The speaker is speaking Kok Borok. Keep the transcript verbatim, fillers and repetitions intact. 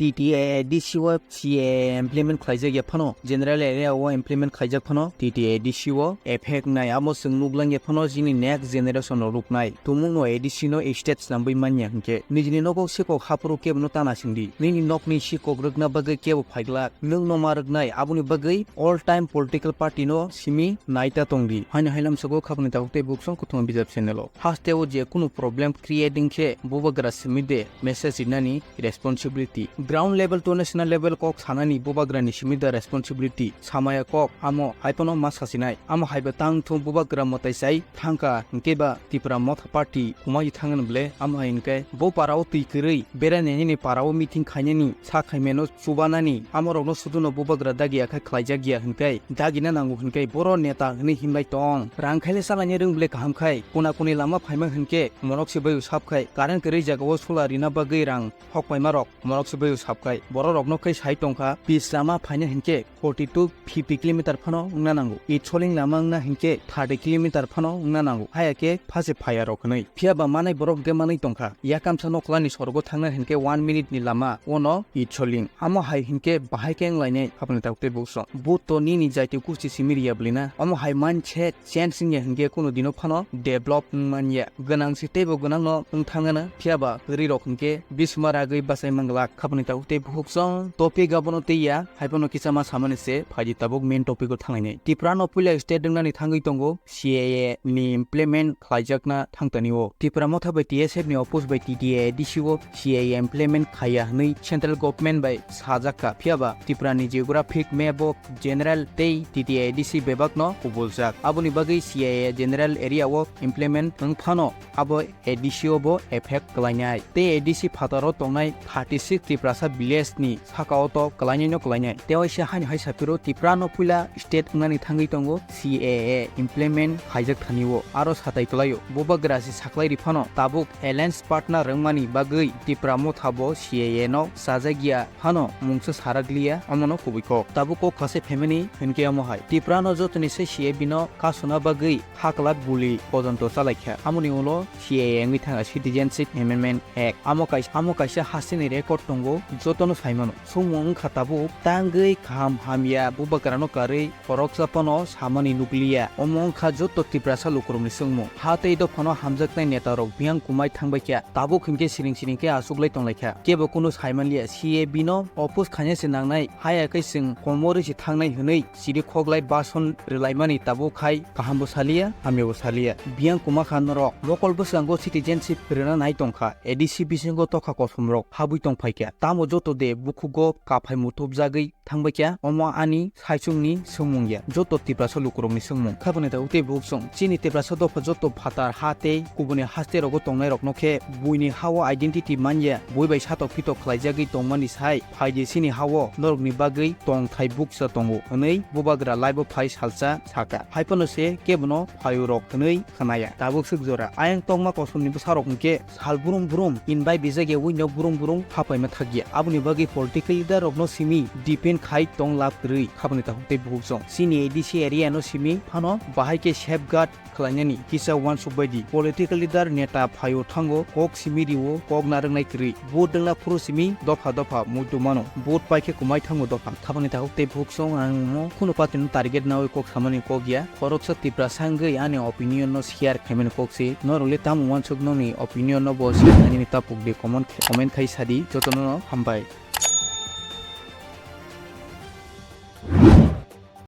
T T A A D C o C A A implement khlaijak ya phano, general area o implement khlaijak phano T T A A D C o effect nai, amo chwng nuklang ya phano chini next generation rok ruknai. Tumungno A D C no state swnamwi manya hinkhe nijini nogo sikok haphuru kebono tana singdi. Nini nokni sikok rwkna bagwi kebo phaiglak, nwngno ma rwknai, aboni bagwi all time political party no simi naita tongdi. Haino hailam sogo khapni tabuk tei buksong kuthung bijap channel o. Haste o je kunu problem create wngkhe bubagra simi de message rinani responsibility. Ground level to national level kok sanani bubagrani simi da responsibility. Samaya kok amo hai phano ma sasinai. Amo hai bo tang thung bubagra mwtai sai thangka hinkhe ba Tipra Motha Party kumai thangani ble amo hai hinkhe bo para o twi kwrwi berainani para o meeting khainani sa khaimano chubanani amo rokno suduno bubagra dagi akhai khlaijak ya hinkhe dagina nango hinkhe boro neta hinwi himlai tong. Rang khaile salaini rwng ble kaham khai kuna kuni lama phaima hinkhe monok se bai sap khai current kwrwi jaga o solar rina bagwi rang hok paima rok. Morok se boyo sap khai. Borok rokno khai sai tongkha, pitch lama phaina hinkhe forty to fifty kilometer phano wngna nango. Itsoling lama wngna hinkhe thirty kilometer phano wngna nango. Haya khe phase phaya rok hinwi. Phiya ba manai borok hinkhe manwi tongkha. Yakamsa noklani sorogo thangna hinkhe one minute ni lama. Ono Itsoling. Amo hai hinkhe bahai khe wnglainai. Hapni tabuk tei buksong. Bo to nini jaiti kusti simi riya bwlina. Amo hai mindset change wngya hinkhe kunu dino phano develop wngmanya. Gwnang se teibo gwnangno wngthangna phiya ba kwrwi rok hinkhe bisma ragwi bachai manglak. Khapni tabuk tei bukhuk song topic abono tei ya, hai phano kisa ma samani se phaidi tabuk main topic o thanglainai. Tipra no puila state wngnani thangwi tongo C A A ni implement khlaijakna thangtani o. Tipra Motha bai T S F ni oppose bai T T A A D C o C A A implement khaiya hwnwi central government bai sajak kha. Phiya ba Tipra ni geographic map o general tei T T A A D C bebak no kubuljak. Aboni bagwi C A A general area o implement wng phano abo A D C o bo effect kwlainai. Tei A D C phataro tongnai thirty six Tiprasa village ni saka o to kwlainai no kwlainai. Tei waisa haino hai saphiro Tipra no puila state wngnani thangwi tongo C A A implement khaijak thani o. Aro satai kwlai o. Bubagra se saklai ri phano tabuk alliance partner wngmani bagwi Tipra Motha bo C A A no sajak ya phano mungsa sarak liya omono kubui kok. Tabuk kok khase family hinkhe omo hai. Tipra no jotoni se C A B no kasuna bagwi haklak guli pojonto chalaikha. Amoni ulo C A A wngwi thangkha Citizenship Amendment Act. Amo kaisa, amo kaisa hasteni record tongo, jotono saimano. Sumung wngkha tabuk tangwi kaham hamya bubagrano karwi khoroksa phano samani nukliya. Omo wngkha joto Tiprasa lukurokni swngmung. Ha tei dophano hamjaknai netarok biyang kumai thangbaikha. Tabuk hinkhe siring siring khe achuklai tonglaikha. Kebo kunu saimanliya, C A B no oppose khaina se nangnai, haya khe chwng komorwi se thangnai hwnwi chiri khoklai bason rwlaimani tabuk khai kahambo saliya, hamyabo saliya. Biyang kumakha norok mokol bwskango citizenship rwna nai tongkha, A D C bisingo tokha kosomrok habwi tongphaikha. Tamo joto de bukhugo kaphai muthubjagwi thangbaikha, omo ani saichungni swngmung ya, joto Tiprasa lukurokni swngmung. Khaboni tabuk tei buksong, chini Tiprasa dopha joto phatar ha tei kubuni haste rogo tongnairokno khe buini ha-o identity manya, bui bai satok pitok khlaijagwi tongmani sai, phaidi chini ha-o norokni bagwi tongthai bukcha tongo, hwnwi bubagra live-o phai salsa sakha. Hai phano se kebono phaio rok hwnwi khwnaya. Tabuk swk jora. Ayang tongma kosomni bwsarok hwnkhe sal brum brum in bai bijak ya wino brum brum hapaima thakya. Aboni bagwi political leader rokno simi depend khai tong lab kwrwi. Khaboni takhuk tei bukhuk song. Chini A D C area no simi phano bahai khe safeguard khlainani kisa uansuk bai di. Political leader neta phaio thango kok simi rio kok narwknai kwrwi. Vote dwngna phuru simi dopha dopha muitu mano. Vote pai khe kumai thango dopha. Khaboni takhuk tei bukhuk song ang mo khunu party no target nawi kok samani kok ya. Khoroksa Tiprasa wngwi ani opinion no share khaimani kok se. Norok le tamo uansuk nokni opinion no bo share khainani tapuk di comment, comment khai sadi. Jotono no hambai.